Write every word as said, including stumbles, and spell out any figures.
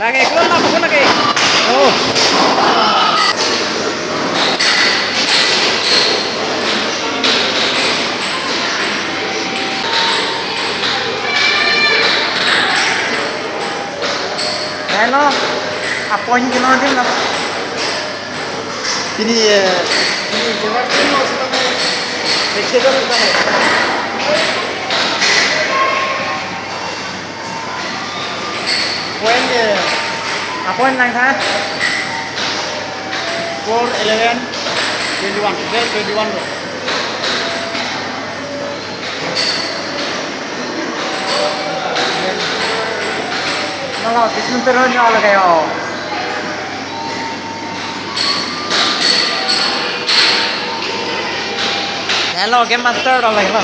Lake, keluar lah, pokok lake. Oh. Hello. Apon kilo din lah. Ini, eh, ini jelas din lo sudah. Kecil sudah. Point, eh, apon lang tha. Four, eleven, twenty-one. Total twenty-one lo. Nalo, kisun pero nyo lake ho. Hello, game master lo lake ho.